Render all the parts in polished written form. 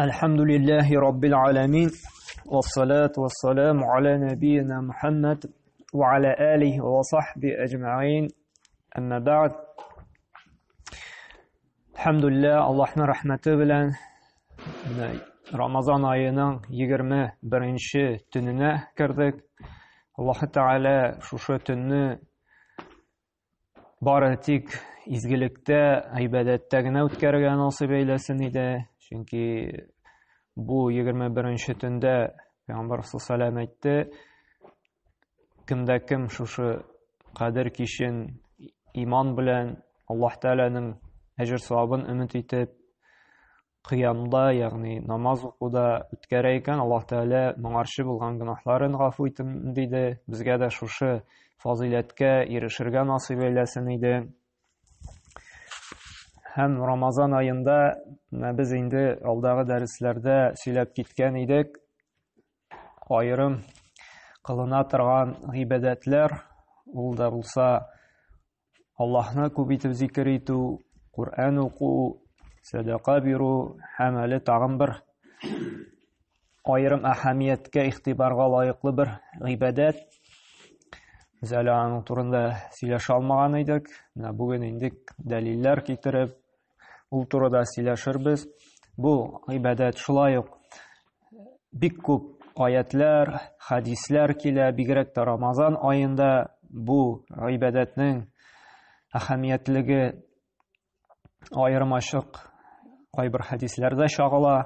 الحمد لله رب العالمين والصلاة والسلام على نبينا محمد وعلى آله وصحبه أجمعين أما بعد الحمد لله Аллаһның рәхмәте белән Рамазан аеның 21 төненә кердек. Аллаһ Тәгалә шушы төнне бары тик изгелектә, гыйбадәттә генә үткәрергә насыйп әйләсен иде. Чөнки бу 21 төндә Пәйгамбәр саллаллаху әйтте, кемдә кем шушы кадер кичен иман белән Аллаһ Тәгаләнең әҗер савабын өмет итеп, кыямда, ягъни намаз укуда үткәрә икән, Аллаһ Тәгалә моңарчы булган гөнаһларын гафу итен диде. Безгә дә шушы фазыйләткә ирешергә насыйп әйләсен иде. Һәм Рамазан аенда без инде алдагы дәресләрдә сөйләп киткән идек, аерым кылына торган гыйбадәтләр, ул да булса Аллаһны күп итеп зикер итү, Коръән уку, сәдака бирү һәм әле тагын бер аерым әһәмияткә, игътибарга лаеклы бер гыйбадәт. Без әле аның турында сөйләшә алмаган идек. Менә бүген инде дәлилләр китереп, ул турыда сөйләшербез. Бу гыйбадәт шулай ук бик күп аятлар, хадисләр килә, бигрәк тә Рамазан аенда бу гыйбадәтнең әһәмиятлеге аерым ачык кайбер хадисләрдә чагыла.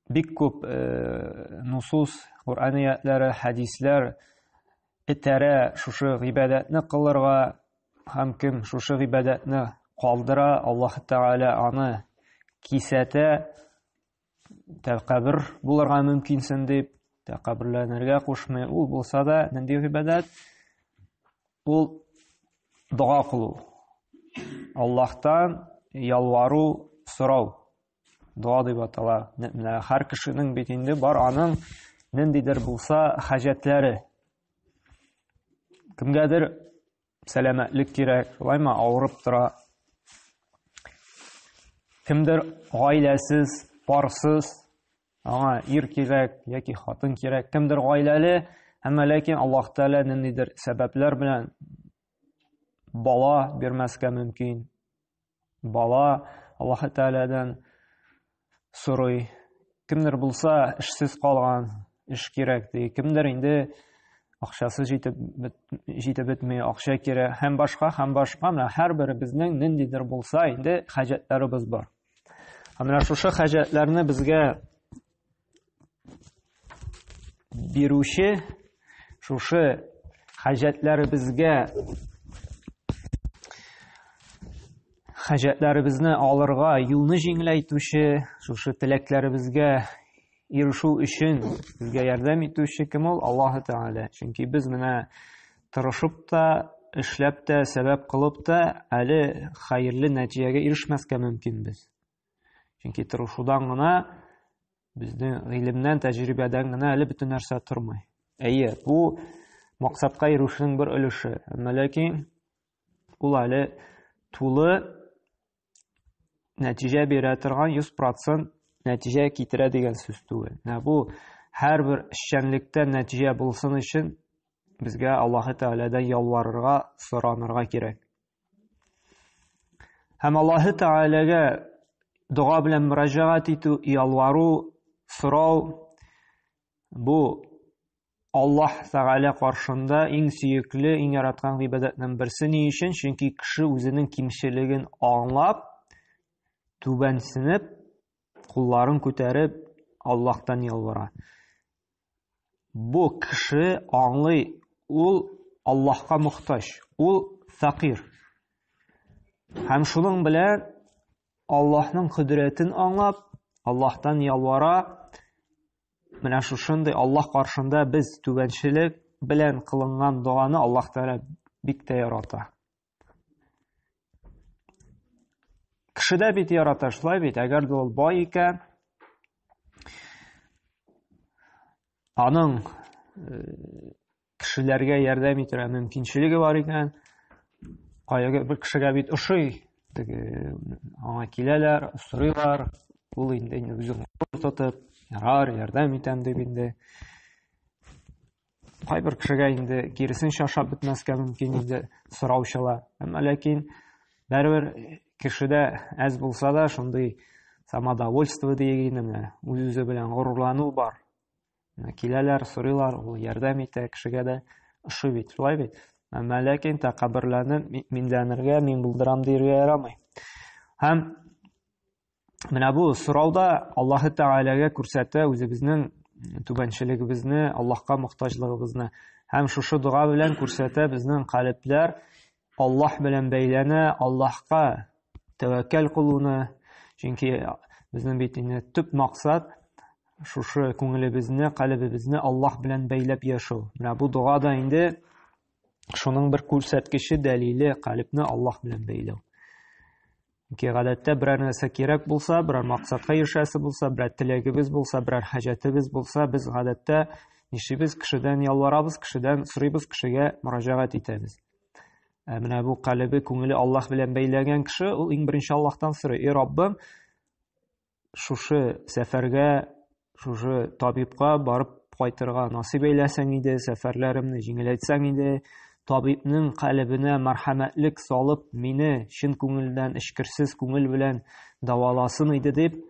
Бик күп э, нусус, Коръән аятлары, хадисләр этәрә шушы гыйбадәтне кылырга һәм кем шушы гыйбадәтне калдыра, Аллаһ Тәгалә аны кисәтә, тәкәббер булырга мөмкинсең дип, тәкәбберләнергә кушмый. Ул булса да нинди гыйбадәт? Ул дога кылу. Аллаһтан ялвару, сорау. Дога дип атала. Менә һәр кешенең бит инде бар аның ниндидер булса хаҗәтләре. Кемгәдер сәламәтлек кирәк, шулаймы, авырып тора. Кемдер гаиләсез, парсыз, аңа ир кирәк яки хатын кирәк. Кемдер гаиләле, әмма ләкин Аллаһ Тәгалә ниндидер сәбәпләр белән бала бирмәскә мөмкин. Бала Аллаһ Тәгаләдән сорый. Кемдер булса эшсез калган, эш кирәк ди. Кемдер инде акчасы җитеп җитеп бетми, акча кирәк һәм башка һәм башка. Менә һәрберебезнең ниндидер булса инде хаҗәтләребез бар. Һәм менә шушы хаҗәтләрне безгә бирүче шушы хаҗәтләребезгә хаҗәтләребезне алырга юлны җиңеләйтүче, шушы теләкләребезгә ирешү өчен безгә ярдәм итүче кем ул? Аллаһ Тәгалә. Чөнки без менә тырышып та, эшләп тә, сәбәп кылып та әле хәерле нәтиҗәгә ирешмәскә мөмкинбез. Чөнки тырышудан гына безнең гыйлемнән, тәҗрибәдән генә әле бөтен нәрсә тормый. Әйе, бу максатка ирешүнең бер өлеше. Әмма ләкин ул әле тулы нәтиҗә бирә торган 100% нәтиҗә китерә дигән сүз түгел. Менә бу һәрбер эшчәнлектә нәтиҗә булсын өчен безгә Аллаһы Тәгаләдән ялварырга, соранырга кирәк. Һәм Аллаһы Тәгаләгә дога белән мөрәҗәгать итү, ялвару, сорау бу Аллаһ Тәгалә каршында иң сөекле, иң яраткан гыйбадәтнең берсе. Ни өчен? Чөнки кеше үзенең кимчелеген аңлап, түбәнсенеп, кулларын күтәреп Аллаһтан ялвара. Бу кеше аңлый, ул Аллаһка мохтаҗ, ул фәкыйрь. Һәм шуның белән Аллаһның кодрәтен аңлап, Аллаһтан ялвара. Менә шушындый Аллаһ каршында без түбәнчелек белән кылынган доганы Аллаһ Тәгалә бик тә ярата. Кеше дә бит ярата, шулай бит. Әгәр дә ул бай икән, аның э, кешеләргә ярдәм итәргә мөмкинчелеге бар икән, кайгы бер кешегә бит ошый. Теге аңа киләләр, сорыйлар. Ул инде үзен тотып, ярар, ярдәм итәм дип инде. Кайбер кешегә инде киресенчә ашап бетмәскә мөмкин инде сораучылар. Әмма ләкин барыбер кешедә әз булса да шундый самодовольство дигән менә үз-үзе белән горурлану бар. Киләләр, сорыйлар, ул ярдәм итә кешегә дә ошый бит, шулай бит. Әмма ләкин тәкәбберләнеп, минләнергә, мин булдырам диергә ярамый. Һәм менә бу сорауда Аллаһы Тәгаләгә күрсәтә үзебезнең түбәнчелегебезне, Аллаһка мохтаҗлыгыбызны. Һәм шушы дога белән күрсәтә безнең калебләр Аллаһ белән бәйләнә, Аллаһка тәвәккәл кылуны. Чөнки безнең бит инде төп максат шушы күңелебезне, калебебезне Аллаһ белән бәйләп яшәү. Менә бу дога да инде шуның бер күрсәткече, дәлиле, калебне Аллаһ белән бәйләү. Чөнки гадәттә берәр нәрсә кирәк булса, берәр максатка ирешәсе булса, берәр теләгебез булса, берәр хаҗәтебез булса, без гадәттә нишлибез? Кешедән ялварабыз, кешедән сорыйбыз, кешегә мөрәҗәгать итәбез. Ә менә бу калебе, күңеле Аллаһ белән бәйләгән кеше, ул иң беренче Аллаһтан сорый. Эй Раббым, шушы сәфәргә, шушы табибка барып кайтырга насыйп әйләсәң иде, сәфәрләремне җиңеләйтсәң иде, табибның калебенә мәрхәмәтлек салып, мине чын күңелдән, эчкерсез күңел белән дәваласын иде дип,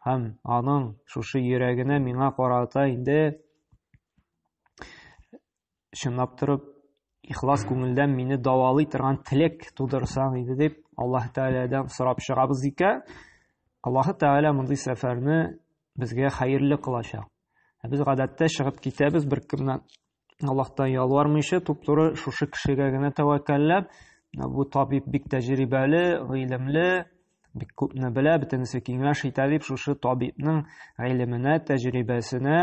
һәм аның шушы йөрәгенә миңа карата инде чынлап торып ихлас күңелдән мине дәвалый торган теләк тудырсаң иде дип Аллаһ Тәгаләдән сорап чыгабыз икән, Аллаһ Тәгалә мондый сәфәрне безгә хәерле кылачак. Ә без гадәттә чыгып китәбез бер кемнән Аллаһтан ялвармыйча, туп-туры шушы кешегә генә тәвәккәлләп, бу табиб бик тәҗрибәле, гыйлемле, бик күпне белә, бөтенесе киңәш итә дип, шушы табибның гыйлеменә, тәҗрибәсенә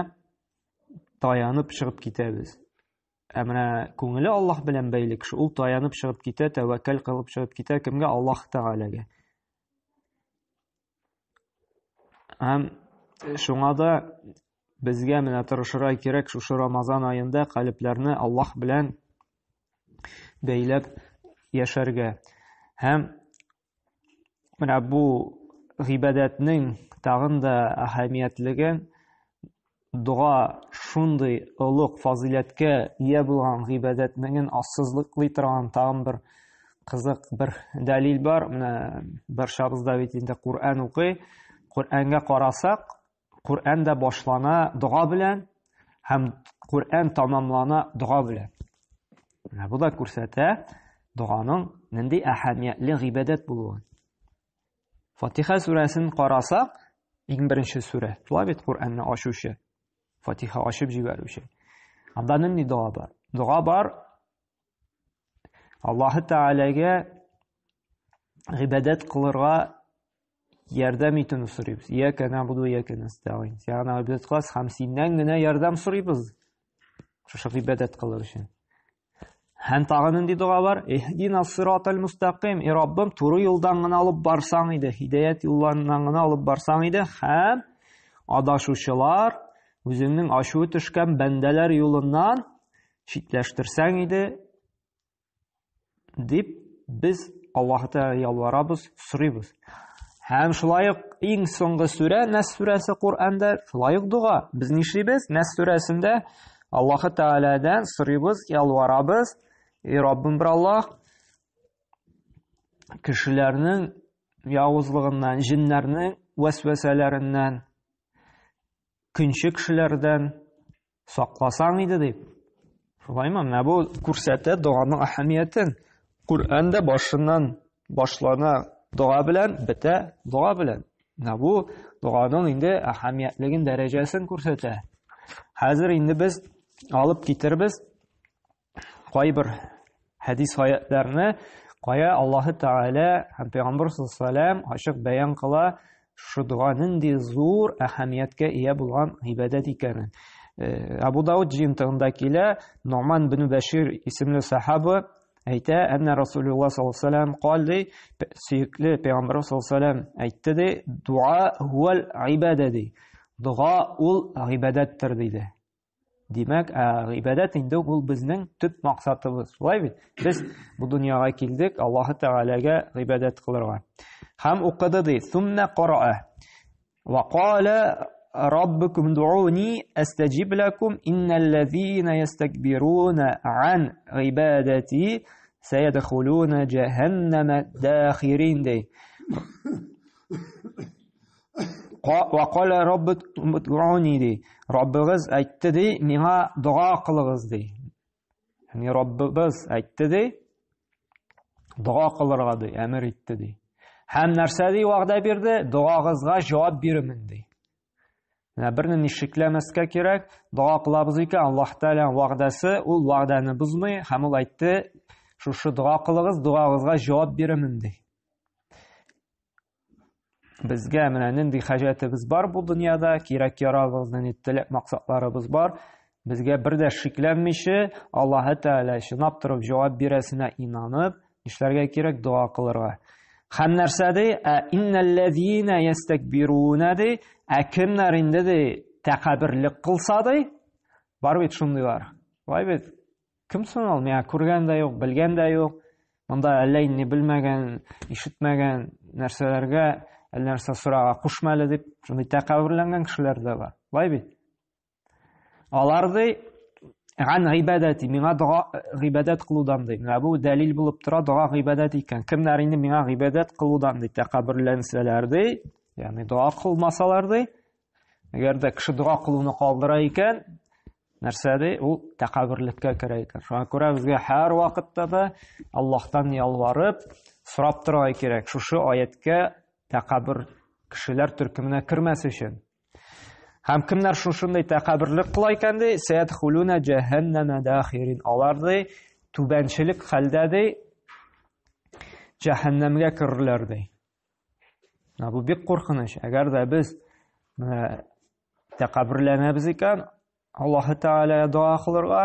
таянып чыгып китәбез. Ә менә күңеле Аллаһ белән бәйле кеше, ул таянып чыгып китә, тәвәккәл кылып чыгып китә, кемгә? Аллаһ Тәгаләгә. Һәм шуңа да безгә менә тырышырга кирәк шушы Рамазан аенда калебләрне Аллаһ белән бәйләп яшәргә. Һәм Менә бу гыйбадәтнең тагын да әһәмиятлеген дога шундый олуг фазыйләткә ия булган гыйбадәтнең ассызлыклый торган тагын бер кызык бер дәлил бар. Менә барчабыз да бит инде Коръән укый. Коръәнгә карасак, Коръән дә башлана дога белән һәм Коръән тамамлана дога белән. Менә бу да күрсәтә доганың нинди әһәмиятле гыйбадәт булуын. Фатиха сүрәсен карасак, иң беренче сүрә, шулай бит Коръәнне ачучы, Фатиха ачып җибәрүче. Анда нинди дога бар? Дога бар Аллаһы Тәгаләгә гыйбадәт кылырга ярдәм итүне сорыйбыз. Ияка набуду, ияка настаин. Сиңа гына гыйбадәт кылабыз һәм синнән генә ярдәм сорыйбыз. Шушы гыйбадәт кылыр өчен. Һәм тагы нинди дога бар? Иһдина сиратал мустаким. И Раббым, туры юлдан гына алып барсаң иде, һидаят юлларыннан гына алып барсаң иде һәм адашучылар, үзеңнең ачуы төшкән бәндәләр юлыннан читләштерсәң иде, дип без Аллаһ Тәгаләгә ялварабыз, сорыйбыз. Һәм шулай ук иң соңгы сүрә Нәс сүрәсе Коръәндә шулай ук дога. Без нишлибез? Нәс сүрәсендә Аллаһ Тәгаләдән сорыйбыз, ялварабыз. И Раббым бер Аллаһ, кешеләрнең явызлыгыннан, җеннәрнең вәсвәсәләреннән, көнче кешеләрдән сакласаң иде дип. Шулаймы? Менә бу күрсәтә доганың әһәмиятен. Коръән дә башыннан башлана дога белән, бетә дога белән. Менә бу доганың инде әһәмиятлеген, дәрәҗәсен күрсәтә. Хәзер инде без алып китербез кайбер хәдис аятларны, кая Аллаһы Тәгалә һәм Пәйгамбер саллаллаһу ачык бәян кыла шушы дога нинди зур әһәмияткә ия булган гыйбадәт икәнен. Э, Абу Дауд җыентыгында килә, Нуман бин Бәшир исемле сахаба әйтә, әннә Расулуллаһ саллаллаһу алейһи вәсәлләм кал ди, сөекле пәйгамбәр саллаллаһу алейһи вәсәлләм әйтте ди, дуа хуал гыйбадә ди. Дога ул гыйбадәттер диде. Димәк, гыйбадәт инде ул безнең төп максатыбыз. Шулай бит? Без бу дөньяга килдек Аллаһы Тәгаләгә гыйбадәт кылырга. Һәм укыды ди, сумма караа. Ва кала раббукум ду'уни астаҗиб лакум инналлазина ястакбируна ан гыйбадати саядхулуна җәһәннәмә дахирин ди. Ва кала раббукум ду'уни ди. Раббыгыз әйтте ди, миңа дога кылыгыз ди. Ягъни Раббыбыз әйтте ди, дога кылырга ди, әмер итте ди. Һәм нәрсә ди вәгъдә бирде? Догагызга җавап бирермен ди. Менә берни шикләмәскә кирәк. Дога кылабыз икән, Аллаһ Тәгаләнең вәгъдәсе, ул вәгъдәне бозмый һәм ул әйтте, шушы дога кылыгыз, догагызга җавап бирермен ди. Безгә менә нинди хаҗәтебез бар бу дөньяда, кирәк ярагыбыз, нинди теләк максатларыбыз бар. Безгә бер дә шикләнмичә, Аллаһы Тәгалә чынлап торып җавап бирәсенә инанып, нишләргә кирәк? Дога кылырга. Һәм нәрсә ди? Ә иннәлләзина ястәкбируна ди, ә кемнәр инде ди тәкәбберлек кылса ди? Бар бит шундыйлар. Бай бит. Кем соң ул? Миңа күргән дә юк, белгән дә юк. Монда әллә инде белмәгән, ишетмәгән нәрсәләргә әллә нәрсә сорага кушма әле дип, шундый тәкәбберләнгән кешеләр дә бар. Бай бит. Алар ди, ган гыйбадәти, миңа дога гыйбадәт кылудан ди. Менә бу дәлил булып тора, дога гыйбадәт икән. Кемнәр инде миңа гыйбадәт кылудан ди, тәкәбберләнсәләр ди, ягъни дога кылмасалар ди, әгәр дә кеше дога кылуны калдыра икән, нәрсә ди? Ул тәкәбберлеккә керә икән. Шуңа күрә безгә һәр вакытта да Аллаһтан ялварып, сорап торырга кирәк. Шушы аяткә тәкәббер кешеләр төркеменә кермәс өчен. Һәм кемнәр шушындый тәкәбберлек кыла икән ди, сәядхулуна җәһәннәмә дахирин. Алар ди түбәнчелек хәлдә ди җәһәннәмгә керерләр ди. Менә бу бик куркыныч. Әгәр дә без менә тәкәбберләнәбез икән, Аллаһы Тәгаләгә дога кылырга,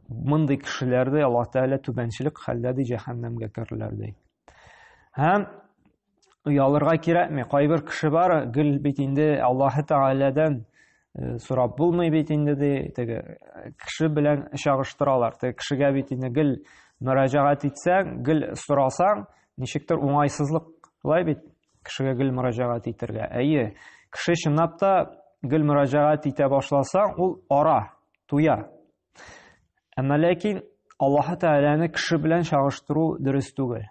мондый кешеләр дә Аллаһ Тәгалә түбәнчелек хәлдә ди җәһәннәмгә керерләр ди. Һәм оялырга кирәкми. Кайбер кеше бар, гел бит инде Аллаһы Тәгаләдән э, сорап булмый бит инде ди, теге э, кеше белән чагыштыралар. Теге кешегә бит инде гел мөрәҗәгать итсәң, гел сорасаң, ничектер уңайсызлык шулай бит кешегә гел мөрәҗәгать итәргә. Әйе, кеше чынлап та гел мөрәҗәгать итә башласаң, ул ара, туя. Әмма ләкин Аллаһы Тәгаләне кеше белән чагыштыру дөрес түгел.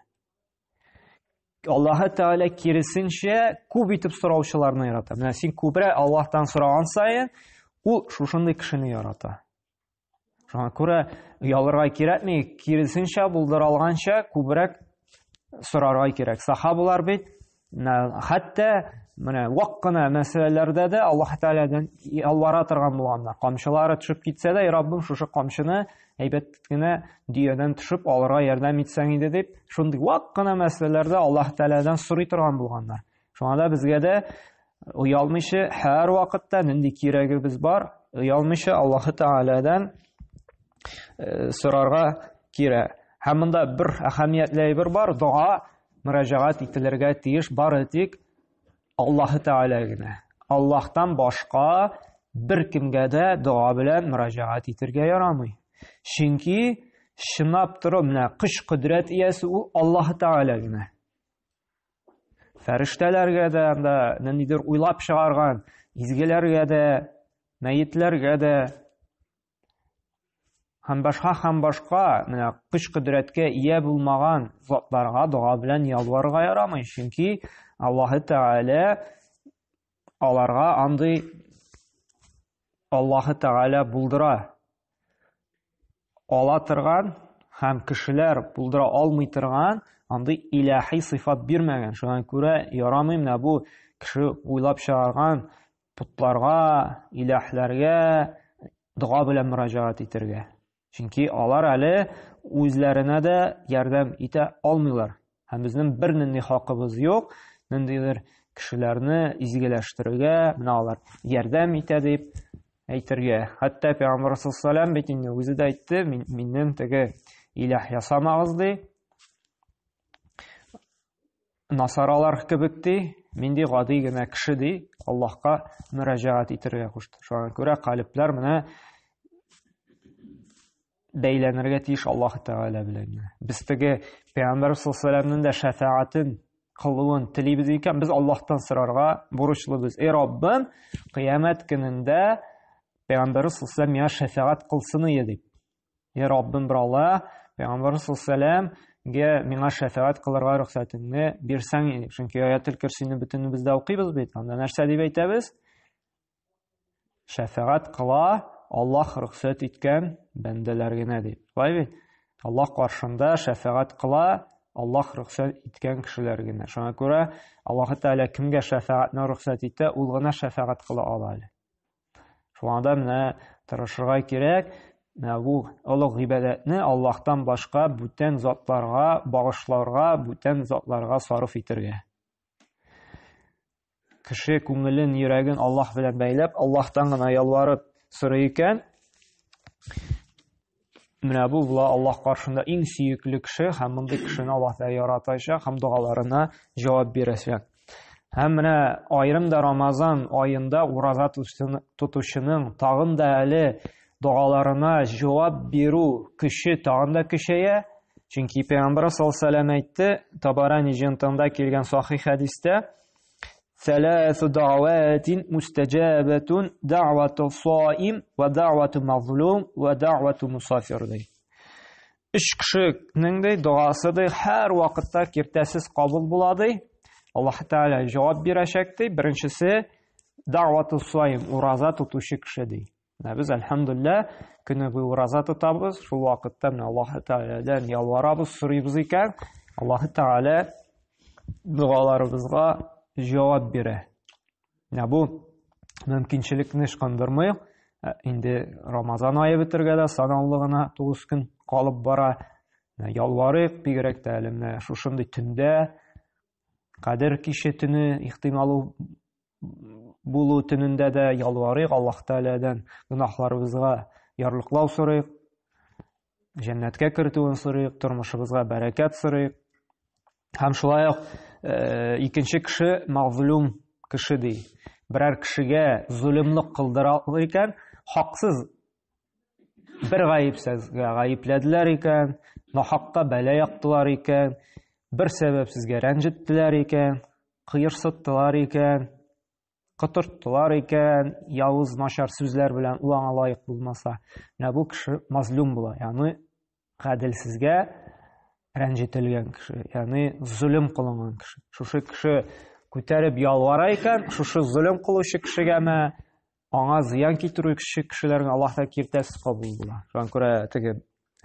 Аллаһы Тәгалә киресенчә күп итеп сораучыларны ярата. Менә син күбрәк Аллаһтан сораган саен, ул шушындый кешене ярата. Шуңа күрә оялырга кирәкми, киресенчә булдыра алганча күбрәк сорарга кирәк. Сахабалар бит хәтта менә вак кына мәсьәләләрдә дә Аллаһ Тәгаләдән ялвара торган булганнар. Камчылары төшеп китсә дә, Раббым, шушы камчыны әйбәт кенә дөядән төшеп алырга ярдәм итсәң иде дип, шундый вак кына мәсьәләләрдә Аллаһ Тәгаләдән сорый торган булганнар. Шуңа да безгә дә оялмыйча һәр вакытта нинди кирәгебез бар, оялмыйча Аллаһ Тәгаләдән э, сорарга кирәк. Һәм монда бер әһәмиятле әйбер бар, дога мөрәҗәгать ителергә тиеш бары тик Аллаһы Тәгалә генә. Аллаһтан башка бер кемгә дә дога белән мөрәҗәгать итергә ярамый. Чөнки чынлап торып менә көч-кодрәт иясе ул Аллаһы Тәгалә генә. Фәрештәләргә дә анда ниндидер уйлап чыгарган изгеләргә дә, мәетләргә дә һәм башка һәм башка менә көч-кодрәткә ия булмаган затларга дога белән ялварырга ярамый, чөнки Аллаһы Тәгалә аларга андый Аллаһы Тәгалә булдыра ала торган һәм кешеләр булдыра алмый торган андый илаһи сыйфат бирмәгән. Шуңа күрә ярамый менә бу кеше уйлап чыгарган потларга, илаһләргә дога белән мөрәҗәгать итәргә. Чөнки алар әле үзләренә дә ярдәм итә алмыйлар. Һәм безнең бер нинди хакыбыз юк, ниндидер кешеләрне изгеләштерергә, менә алар ярдәм итә дип әйтергә. Хәтта Пәйгамбәр саллаллаху бит инде үзе дә әйтте, миннән теге илаһ ясамагыз ди. Насаралар кебек ди, мин ди гади генә кеше ди, Аллаһка мөрәҗәгать итәргә кушты. Шуңа күрә калебләр менә бәйләнергә тиеш Аллаһ Тәгалә белән. Без теге Пәйгамбәр саллаллаху дә шәфәгатен кылуын телибез икән, без Аллаһтан сорарга бурычлыбыз. Эй Раббым, кыямәт көнендә Пәйгамбәрбез саллаллаһу алейһи миңа шәфәгать кылсын иде дип. Эй Раббым, бер Аллаһ, Пәйгамбәрбез саллаллаһу алейһи миңа шәфәгать кылырга рөхсәтеңне бирсәң иде. Чөнки аятел Көрсине бөтенебез дә укыйбыз бит. Анда нәрсә дип әйтәбез? Шәфәгать кыла Аллаһ рөхсәт иткән бәндәләр генә дип. Шулай бит? Аллаһ каршында шәфәгать кыла Аллаһ рөхсәт иткән кешеләр генә. Шуңа күрә Аллаһ Тәгалә кемгә шәфәгатьне рөхсәт итә, ул гына шәфәгать кыла ала әле. Шуңа да менә тырышырга кирәк, менә бу олуг гыйбадәтне Аллаһтан башка бүтән затларга багышларга, бүтән затларга сарыф итәргә. Кеше күңелен, йөрәген Аллаһ белән бәйләп, Аллаһтан гына ялварып сорый икән, менә бу була Аллаһ каршында иң сөекле кеше һәм мондый кешене Аллаһ та яратачак һәм догаларына җавап бирәчәк. Һәм менә аерым да Рамазан аенда ураза тотучының тагын да әле догаларына җавап бирү көче тагын да көчәя. Чөнки Пәйгамбәр саллаллаһу алейһи әйтте, Табарани җыентыгында килгән сахих хәдистә, Сәләсу дәгъватин мустаҗабатун дәгъвату саим ва дәгъвату мазлум ва дәгъвату мусафир ди. Өч кешенең ди догасы ди һәр вакытта киртәсез кабул була ди. Аллаһ Тәгалә җавап бирәчәк ди. Беренчесе дәгъвату саим, ураза тотучы кеше ди. Менә без әлхәмдүлилләһ көне буе ураза тотабыз. Шул вакытта менә Аллаһ Тәгаләдән ялварабыз, сорыйбыз икән, Аллаһ Тәгалә догаларыбызга җавап бирә. Менә бу мөмкинчелекне ышкындырмыйк. Инде Рамазан ае бетергә дә санаулы гына 9 көн калып бара. Менә ялварыйк, бигрәк тә әле менә шушындый төндә Кадер киче төне ихтималы булу төнендә дә ялварыйк Аллаһ Тәгаләдән, гөнаһларыбызга ярлыклау сорыйк, җәннәткә кертүен сорыйк, тормышыбызга бәрәкәт сорыйк. Һәм шулай ук э, икенче кеше мазлум кеше ди. Берәр кешегә золымлык кылдыра икән, хаксыз бер гаепсезгә гаепләделәр икән, нахакка бәла яктылар икән, бер сәбәпсезгә рәнҗеттеләр икән, кыерсыттылар икән, котырттылар икән, явыз начар сүзләр белән ул аңа лаек булмаса, менә бу кеше мазлум була, ягъни гаделсезгә рәнҗетелгән кеше, ягъни золым кылынган кеше. Шушы кеше күтәреп ялвара икән, шушы золым кылучы кешегәме, аңа зыян китерүче кешеләргә Аллаһ та киртәсез кабул була. Шуңа күрә теге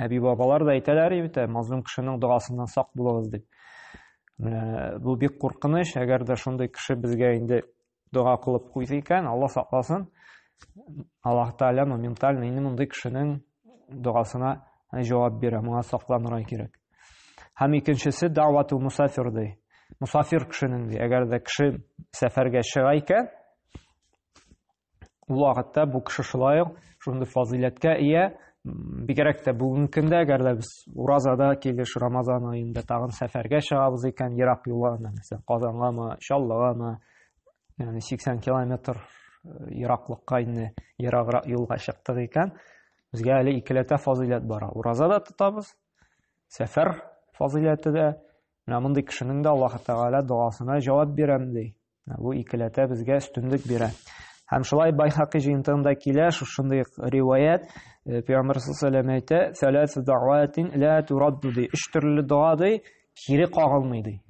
әби-бабалар да әйтәләр бит, мазлум кешенең догасыннан сак булыгыз дип. Менә бу бик куркыныч, әгәр дә шундый кеше безгә инде дога кылып куйды икән, Аллаһ сакласын, Аллаһ Тәгалә моментально инде мондый кешенең догасына җавап бирә, моңа сакланырга кирәк. Һәм икенчесе дәгъвату мусафир ди. Мусафир кешенең ди, әгәр дә кеше сәфәргә чыга икән, Ул вакытта бу кеше шулай ук шундый фазыйләткә ия. Бигрәк тә бүгенге көндә, әгәр дә без уразада килеш Рамазан аенда тагын сәфәргә чыгабыз икән, ерак юлга, мәсәлән, Казангамы, Чаллыгамы, ягъни 80 километр э, ераклыкка инде ераграк юлга чыктык икән, безгә әле икеләтә фазыйләт бара. Ураза да тотабыз, сәфәр фазыйләте дә. Менә мондый кешенең дә Аллаһ Тәгалә догасына җавап бирәм ди. Бу икеләтә безгә өстенлек бирә. Һәм шулай Байхаки җыентыгында килә шушындый риваять, э, Пәйгамбәр саллаллаху алейһи әйтә, "Саласу дa'ватин ла турадду" ди. Өч төрле дога ди, кире кагылмый ди.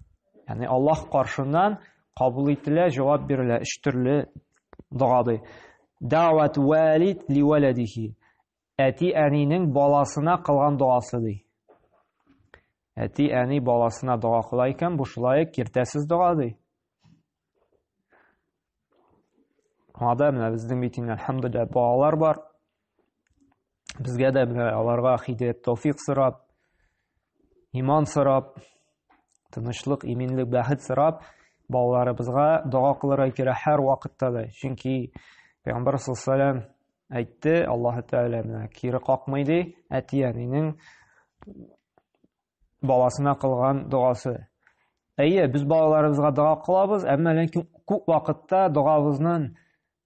Ягъни Аллаһ каршыннан кабул ителә, җавап бирелә өч төрле дога ди. Дa'ват валид ли валадихи. Әти-әнинең баласына кылган догасы ди. Әти-әни баласына дога кыла икән, бу шулай киртәсез дога ди. Аңа да менә безнең бит инде әлхәмдүлилләһ балалар бар. Безгә дә менә аларга һидәят тәүфик сорап, иман сорап, тынычлык, иминлек, бәхет сорап, балаларыбызга дога кылырга кирәк һәр вакытта да. Чөнки Пәйгамбәр саллаллаху алейһи әйтте, Аллаһ Тәгалә менә кире какмый ди, әти-әнинең баласына кылган догасы. Әйе, без балаларыбызга дога кылабыз, әмма ләкин күп вакытта догабызның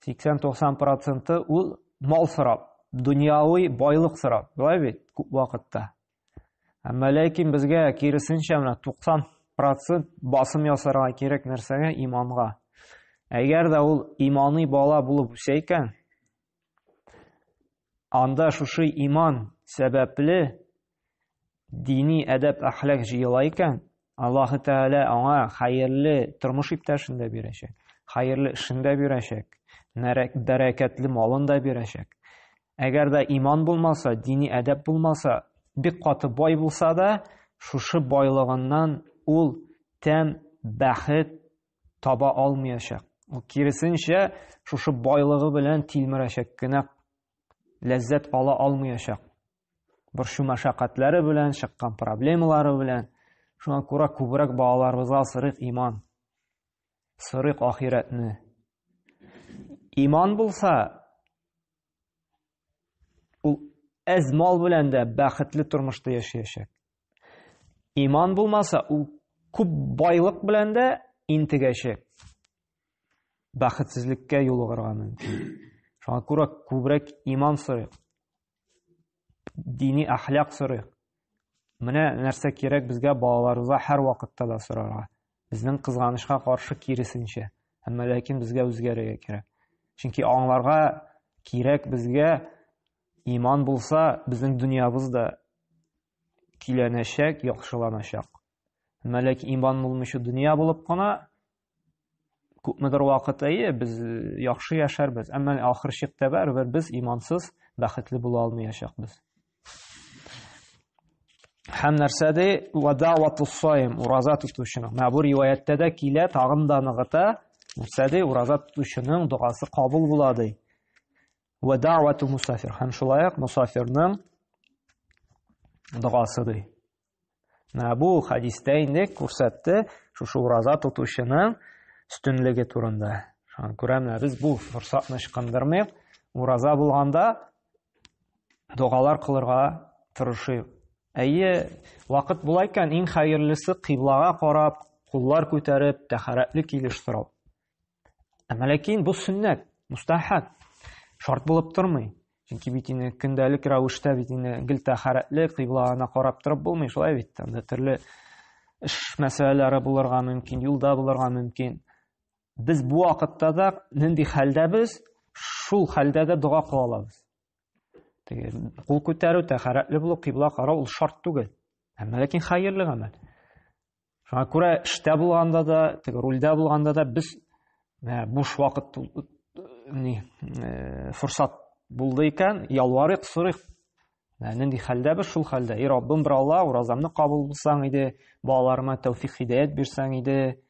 80-90 проценты ул мал сорап, дөньяви байлык сорап, шулай бит, күп вакытта. Әмма ләкин безгә киресенчә менә 90 процент басым ясарга кирәк нәрсәгә? Иманга. Әгәр дә ул имани бала булып үсә икән, анда шушы иман сәбәпле дини әдәп әхлак җыела икән, Аллаһы Тәгалә аңа хәерле тормыш иптәшен дә бирәчәк, хәерле эшен дә бирәчәк, бәрәкәтле малын да бирәчәк. Әгәр дә иман булмаса, дини әдәп булмаса, бик каты бай булса да, шушы байлыгыннан ул тәм, бәхет таба алмаячак. Ул киресенчә, шушы байлыгы белән тилмерәчәк кенә, ләззәт ала алмаячак. Борчу мәшәкатьләре белән, чыккан проблемалары белән. Шуңа күрә күбрәк балаларыбызга сырыйк иман. Сырыйк ахирәтне. Иман булса, ул әз мал белән дә бәхетле тормышта яшәячәк. Иман булмаса, ул күп байлык белән дә интегәчәк. Бәхетсезлеккә юлыгырга мөмкин. Шуңа күрә күбрәк иман сорыйк. Дини әхлак сорыйк. Менә нәрсә кирәк безгә балаларыбызга һәр вакытта да сорарга. Безнең кызганычка каршы киресенчә. Әмма ләкин безгә үзгәрергә кирәк. Чөнки аңларга кирәк безгә иман булса, безнең дөньябыз да көйләнәчәк, яхшыланачак. Әмма ләкин иман булмыйча дөнья булып кына күпмедер вакыт әйе, без яхшы яшәрбез. Әмма ахыр чиктә барыбер без имансыз бәхетле була алмаячакбыз. Һәм нәрсә ди? Вадаватус саим, ураза тотучының. Менә бу риваятьтә дә килә, тагын да ныгыта. Нәрсә ди? Ураза тотучының догасы кабул була ди. Ва дa'вату мусафир. Һәм шулай ук мусафирның догасы ди. Менә бу хәдистә инде күрсәтте шушы ураза тотучының өстенлеге турында. Шуңа күрә менә без бу форсатны ычкындырмыйк. Ураза булганда догалар кылырга тырышыйк. Әйе, вакыт була икән, иң хәерлесе кыйблага карап, куллар күтәреп, тәһарәтле килеш сорау. Әмма ләкин бу сөннәт, мустахаб, шарт булып тормый. Чөнки бит инде көндәлек рәвештә бит инде гел тәһарәтле кыйблага карап торып булмый, шулай бит. Анда төрле эш мәсьәләләре булырга мөмкин, юлда булырга мөмкин. Без бу вакытта да нинди хәлдәбез, шул хәлдә дә дога кыла алабыз. Теге кул күтәрү, тәһарәтле булу, кыйбла карау ул шарт түгел. Әмма ләкин хәерле гамәл. Шуңа күрә эштә булганда да, теге рульдә булганда да без буш вакыт ни форсат булды икән, ялварыйк, сорыйк. Нинди хәлдә без, шул хәлдә. И Раббым, бер Алла, уразамны кабул булсаң иде, балаларыма тәүфик хидәят бирсәң иде,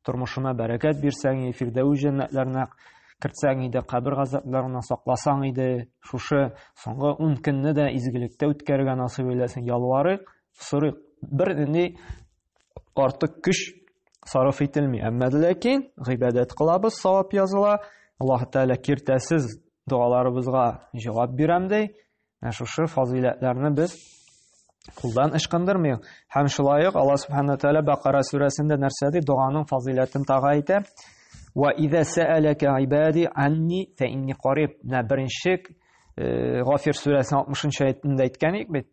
тормышыма бәрәкәт бирсәң иде, фирдәүс җәннәтләренә кертсәң иде, кабер газапларыннан сакласаң иде, шушы соңгы 10 көнне дә изгелектә үткәрергә насыйп әйләсен, ялварыйк, сорыйк. Бер нинди артык көч сарыф ителми. Әмма ләкин гыйбадәт кылабыз, савап языла. Аллаһ Тәгалә киртәсез догаларыбызга җавап бирәм ди. Менә шушы фазыйләтләрне без кулдан ычкындырмыйк. Һәм шулай ук Аллаһ Субхану Тәгалә Бакара сүрәсендә нәрсә ди? Доганың фазыйләтен тагы әйтә. Ва иза сәәләкә ибади анни фа инни кариб. Менә беренче Гафир сүрәсенең 60 аятында әйткән идек бит.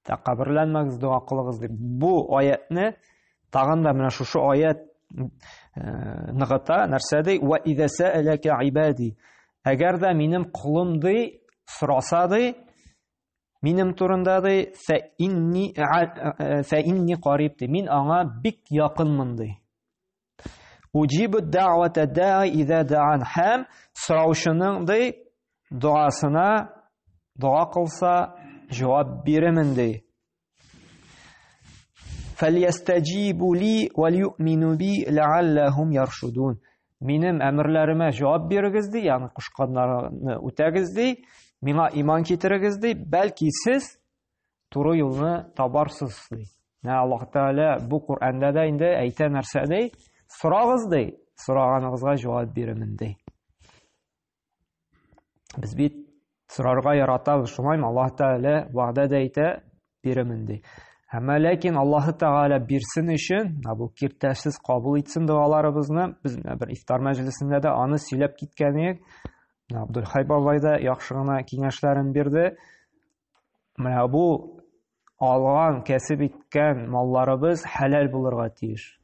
Тәкәбберләнмәгез, дога кылыгыз дип. Бу аятны тагын да менә шушы аят ныгыта, нәрсә ди? Ва иза сәәләкә ибади. Әгәр дә минем колым ди, сораса ди, минем турында ди, фә инни фә инни кариб ди. Мин аңа бик якынмын ди. Уҗибу дәгъвата даи иза даан һәм сораучының ди дуасына дога кылса җавап бирәмен ди. Фәльястаҗибу ли вальюмину би ләалләһум яршудун. Минем әмерләремә җавап бирегез ди, ягъни кушканнарны үтәгез ди, миңа иман китерегез ди, бәлки сез туры юлны табарсыз ди. Менә Аллаһ Тәгалә бу Коръәндә дә инде әйтә нәрсә ди? Сорагыз ди, сораганыгызга җавап бирермен ди. Без бит сорарга яратабыз, шулаймы? Аллаһ Тәгалә вәгъдә дә әйтә, бирермен ди. Әмма ләкин Аллаһ Тәгалә бирсен өчен, бу киртәсез кабул итсен догаларыбызны, без бер ифтар мәҗлесендә дә аны сөйләп киткән идек. Абдулхай бабай да яхшы гына киңәшләрен бирде. Менә бу алган, кәсеп иткән малларыбыз хәләл булырга тиеш.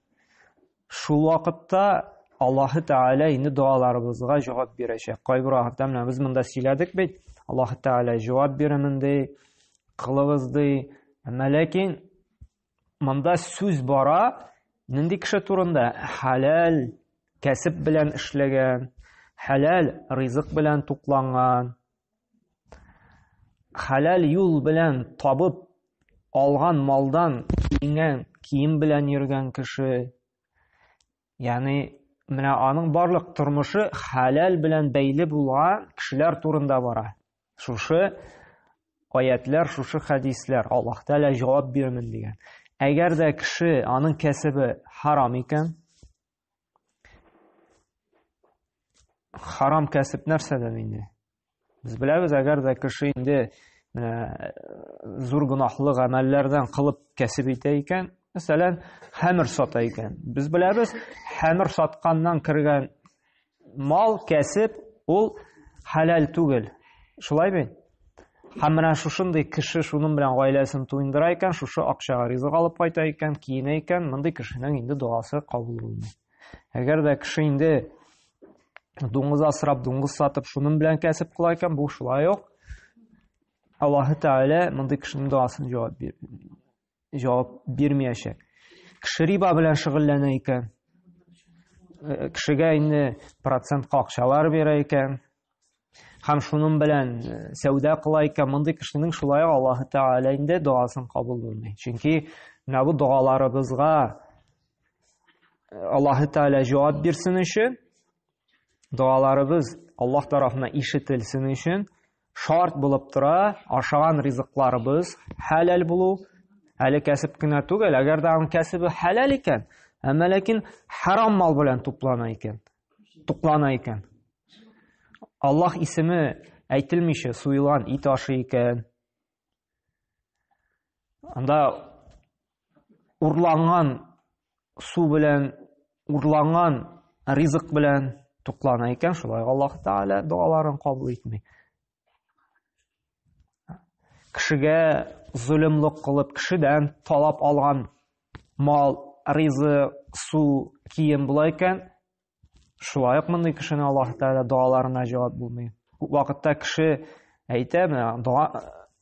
Шул вакытта Аллаһы Тәгалә инде догаларыбызга җавап бирәчәк. Кайбер вакытта менә без монда сөйләдек бит, Аллаһы Тәгалә җавап бирәмен ди, кылыгыз ди. Әмма ләкин монда сүз бара нинди кеше турында? Хәләл кәсеп белән эшләгән, хәләл ризык белән тукланган, хәләл юл белән табып алган малдан киенгән, кием белән йөргән кеше. Ягъни менә аның барлык тормышы хәләл белән бәйле булган кешеләр турында бара. Шушы аятлар, шушы хәдисләр Аллаһ Тәгалә җавап бирмен дигән. Әгәр дә кеше аның кәсебе харам икән, харам кәсеп нәрсәдән инде? Без беләбез, әгәр дә кеше инде менә зур гөнаһлы гамәлләрдән кылып кәсеп итә икән, мәсәлән, хәмер сата икән. Без беләбез, хәмер сатканнан кергән мал, кәсеп ул хәләл түгел. Шулай бит? Һәм менә шушындый кеше шуның белән гаиләсен туендыра икән, шушы акчага ризык алып кайта икән, киенә икән, мондый кешенең инде догасы кабул булмый. Әгәр дә кеше инде дуңгыз асрап, дуңгыз сатып, шуның белән кәсеп кыла икән, бу шулай ук Аллаһы Тәгалә мондый кешенең догасын җавап бир, җавап бирмәячәк. Кеше риба белән шөгыльләнә икән, э, кешегә инде процентка акчалар бирә икән, һәм шуның белән э, сәүдә кыла икән, мондый кешенең шулай ук Аллаһы Тәгалә инде догасын кабул булмый. Чөнки менә бу догаларыбызга э, Аллаһы Тәгалә җавап бирсен өчен, догаларыбыз Аллаһ тарафыннан ишетелсен өчен шарт булып тора, ашаган ризыкларыбыз хәләл булу, әле кәсеп кенә түгел, әгәр дә аның кәсебе хәләл икән, әмма ләкин харам мал белән туплана икән, туклана икән. Аллаһ исеме әйтелмичә суелган ит ашы икән. Анда урланган су белән, урланган ризык белән туклана икән, шулай Аллаһ Тәгалә догаларын кабул итми. Кешегә золымлык кылып, кешедән талап алган мал, ризык, су, кием була икән, Шулай ук мондый кешене Аллаһ Тәгалә догаларына җавап булмый. Күп вакытта кеше әйтә, менә дога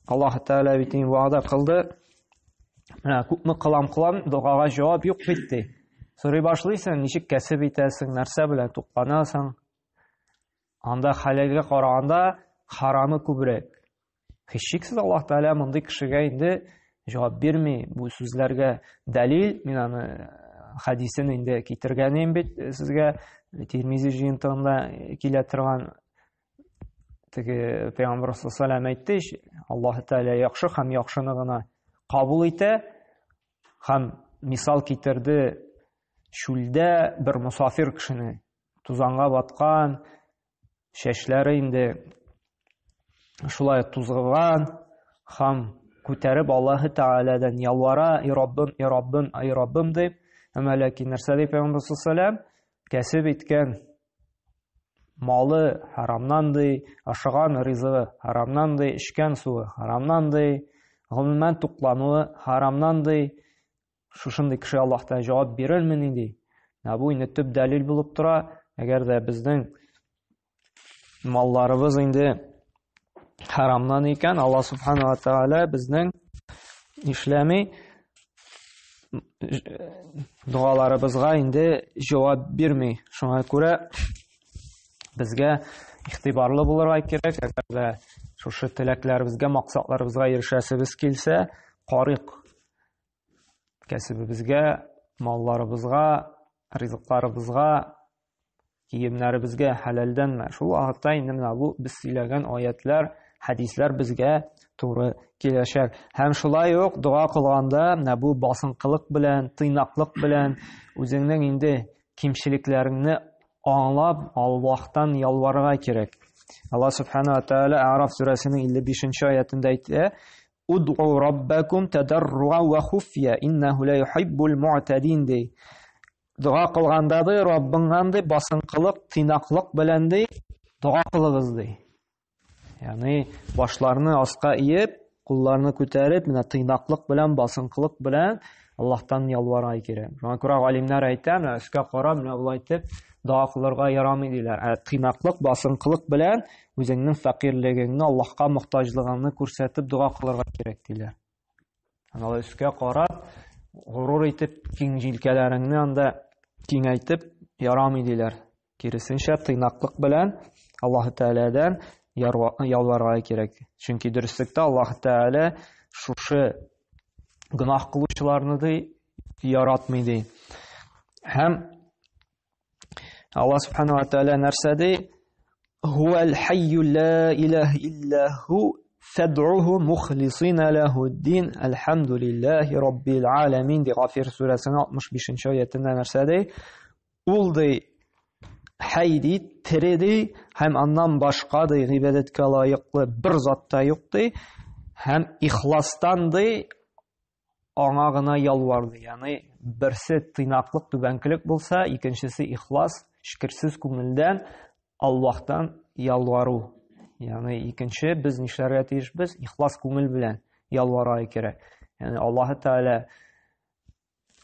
Аллаһ Тәгалә бит инде вәгъдә кылды. Менә күпме кылам кылам, догага җавап юк бит ди. Сорый башлыйсың, ничек кәсеп итәсең, нәрсә белән тукланасың? Анда хәләлгә караганда харамы күбрәк. Һичшиксез Аллаһ Тәгалә мондый кешегә инде җавап бирми. Бу сүзләргә дәлил, мин аны э, хәдисен инде китергән идем бит э, сезгә Тирмизи җыентыгында килә торган теге Пәйгамбәр саллаллаху әйтте, Аллаһ Тәгалә яхшы һәм яхшыны гына кабул итә һәм мисал китерде чүлдә бер мусафир кешене тузанга баткан, Чәчләре инде шулай тузгыган һәм күтәреп Аллаһы Тәгаләдән ялвара, "И Раббым, и Раббым, ай Раббым" дип. Әмма ләкин нәрсә ди Пәйгамбәр саллаллаху Кәсеп иткән малы харамнан ди, ашаган ризыгы харамнан ди, эчкән суы харамнан ди, гомумән туклануы харамнан ди. Шушындый кеше Аллаһ Тәгалә җавап бирермени ди. Менә бу инде төп дәлил булып тора. Әгәр дә безнең малларыбыз инде харамнан икән, Аллаһ Субхану ва Тәгалә безнең нишләми догаларыбызга инде җавап бирми. Шуңа күрә безгә игътибарлы булырга кирәк. Әгәр дә шушы теләкләребезгә, максатларыбызга ирешәсебез килсә, карыйк кәсебебезгә, малларыбызга, ризыкларыбызга, киемнәребезгә хәләлдәнме? Шул вакытта инде менә бу без сөйләгән аятлар, хәдисләр безгә туры киләчәк. Һәм шулай ук дога кылганда менә бу басынкылык белән, тыйнаклык белән үзеңнең инде кимчелекләреңне аңлап, Аллаһтан ялварырга кирәк. Аллаһ субхана ва тааля Араф сүрәсенең 55 нче аятында әйтә: Удгу раббакум тадарруа ва хуфья иннаху ла юхиббул му'тадин ди. Дога кылганда ди, Раббыңнан ди басынкылык, тыйнаклык белән ди, дога кылыгыз ди. Ягъни башларны аска иеп, Кулларны күтәреп, менә тыйнаклык белән, басынкылык белән Аллаһтан ялварга кирәк. Шуңа күрә галимнәр әйтә, менә өскә карап, менә болай итеп дога кылырга ярамый диләр. Ә тыйнаклык, басынкылык белән үзеңнең фәкыйрьлегеңне, Аллаһка мохтаҗлыгыңны күрсәтеп дога кылырга кирәк диләр. Алай өскә карап, горур итеп, киң җилкәләреңне анда киңәйтеп ярамый диләр. Киресенчә, тыйнаклык белән Аллаһ Тәгаләдән ялварырга кирәк. Чөнки дөреслектә Аллаһ Тәгалә шушы гөнаһ кылучыларны ди яратмый ди. Һәм Аллаһ Субхану ва Тәгалә нәрсә ди? Хуәл хайю ла илаһ илля ху фад'уху мухлисина лаху-дин әлхәмдүлиллаһи раббил аламин ди Гафир сүрәсенең 65-нче аятында нәрсә ди? Ул ди хәй ди, тере ди, һәм аннан башка ди гыйбадәткә лаеклы бер зат та юк ди, һәм ихластан ди аңа гына ялварды. Ягъни берсе тыйнаклык, түбәнкелек булса, икенчесе ихлас, шикерсез күңелдән Аллаһтан ялвару. Ягъни икенче без нишләргә тиешбез? Ихлас күңел белән ялварырга кирәк. Ягъни Аллаһ Тәгалә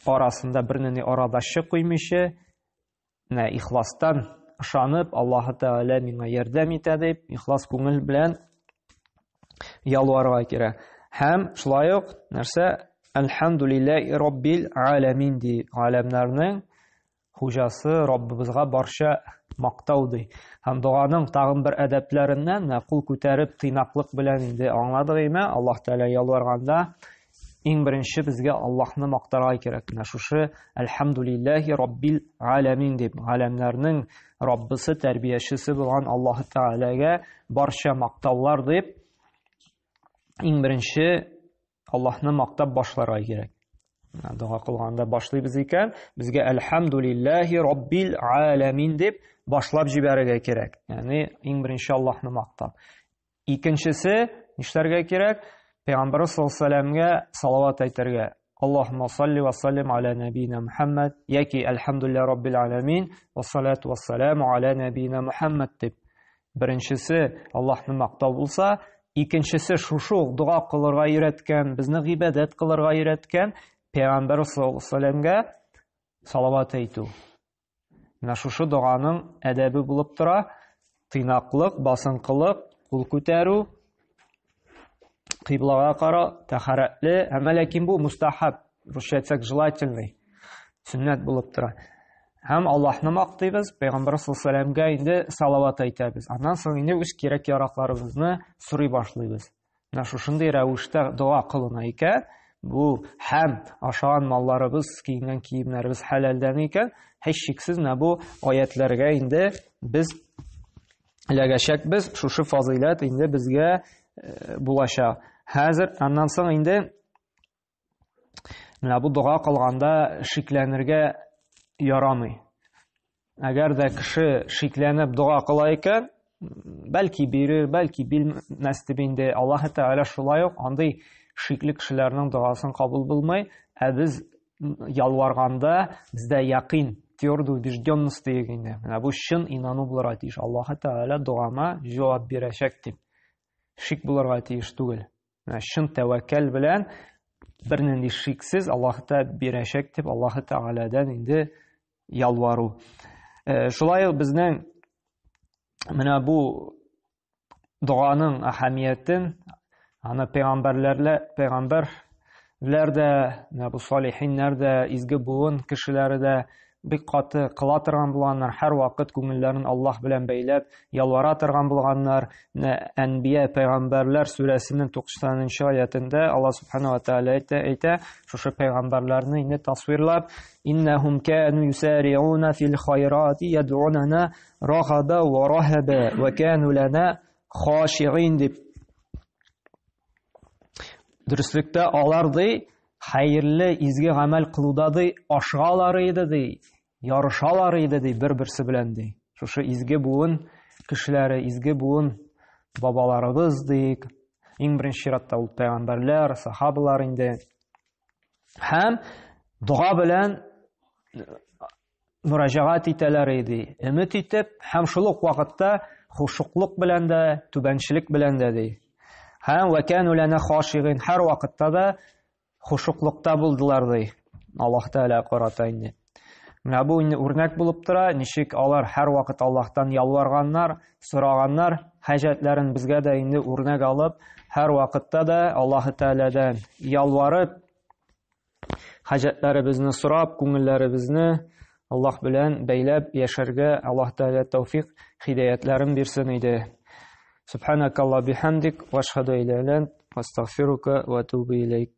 арасында бернинди арадашчы куймыйча, менә ихластан ышанып, Аллаһы Тәгалә миңа ярдәм итә дип, ихлас күңел белән ялварырга кирәк. Һәм шулай ук нәрсә? Әлхәмдүлилләһи раббил аламин ди, галәмнәрнең хуҗасы Раббыбызга барча мактау ди. Һәм доганың тагын бер әдәпләреннән, менә кул күтәреп, тыйнаклык белән инде аңладык име, Аллаһ Тәгалә ялварганда иң беренче безгә Аллаһны мактарга кирәк. Менә шушы Әлхәмдүлилләһи Раббил аламин дип, галәмнәрнең Раббысы, тәрбиячесе булган Аллаһ Тәгаләгә барча мактаулар дип, иң беренче Аллаһны мактап башларга кирәк. Дога кылганда башлыйбыз икән, безгә әлхәмдүлилләһи раббил аламин дип башлап җибәрергә кирәк. Ягъни иң беренче Аллаһны мактап. Икенчесе нишләргә кирәк? Пәйгамбәр саллаллаһу алейһи салават әйтергә. Аллаһумма салли ва саллим аля набина Мухаммад яки әлхәмдүлилләһи раббил аламин ва салату ва саламу аля набина Мухаммад дип. Беренчесе Аллаһны мактау булса, икенчесе шушы ук дога кылырга өйрәткән, безне гыйбадәт кылырга өйрәткән Пәйгамбәр саллаллаһу салават әйтү. Менә шушы доганың әдәбе булып тора. Тыйнаклык, басынкылык, кул күтәрү, кыйблага кара, тәһарәтле, әмма ләкин бу мустахаб, русча әйтсәк, желательный, сөннәт булып тора. Һәм Аллаһны мактыйбыз, Пәйгамбәр саллаллаһу инде салават әйтәбез. Аннан соң инде үз кирәк-яракларыбызны сорый башлыйбыз. Менә шушындый рәвештә дога кылына икән, бу һәм ашаган малларыбыз, киенгән киемнәребез хәләлдән икән, һичшиксез менә бу аятләргә инде без эләгәчәкбез, шушы фазыйләт инде безгә э, булачак. Хәзер аннан соң инде Менә бу дога кылганда шикләнергә ярамый. Әгәр дә кеше шикләнеп дога кыла икән, бәлки бирер, бәлки бирмәс дип инде Аллаһ Тәгалә шулай ук андый шикле кешеләрнең догасын кабул булмый. Ә без ялварганда бездә якин, твердая убежденность диек инде. Менә бу чын инану булырга тиеш. Аллаһ Тәгалә догама җавап бирәчәк дип. Шик булырга тиеш түгел. Менә чын тәвәккәл белән бернинди шиксез Аллаһ Тәгалә бирәчәк дип Аллаһ Тәгаләдән инде ялвару. Э, шулай ук безнең менә бу доганың әһәмиятен аны пәйгамбәрләр пәйгамбәрләр дә, менә бу салихиннәр дә, изге буын кешеләре дә бик каты кыла торган булганнар, һәрвакыт күңелләрен Аллаһ белән бәйләп, ялвара торган булганнар. Менә Әнбия пәйгамбәрләр сүрәсенең 90-нчы аятендә Аллаһ субхана ва тааля әйтә, әйтә, шушы пәйгамбәрләрне инде тасвирлап, иннахум кану юсариуна фил хайрати яд'унана рагъаба ва рахаба ва кану лана хашиин дип. Дөреслектә алар ди, хәерле изге гамәл кылуда ди, ашыгалар иде ди, ярышалар иде ди бер-берсе белән ди. Шушы изге буын кешеләре, изге буын бабаларыбыз ди. Иң беренче чиратта ул пәйгамбәрләр, сахабалар инде. Һәм дога белән мөрәҗәгать итәләр иде. Өмет итеп һәм шул ук вакытта хушуклык белән дә, түбәнчелек белән дә ди. Һәм вә кану лана хашигин, һәр вакытта да хушуклыкта булдылар ди. Аллаһ Тәгалә карата инде. Менә бу инде үрнәк булып тора, ничек алар һәр вакыт Аллаһтан ялварганнар, сораганнар, хаҗәтләрен безгә дә инде үрнәк алып, һәр вакытта да Аллаһ Тәгаләдән ялварып, хаҗәтләребезне сорап, күңелләребезне Аллаһ белән бәйләп яшәргә Аллаһ Тәгалә тәүфик, хидаятларын бирсен иде. Субханакалла бихамдик, ва ашһаду илля ва астагфирука ва атубу илейк.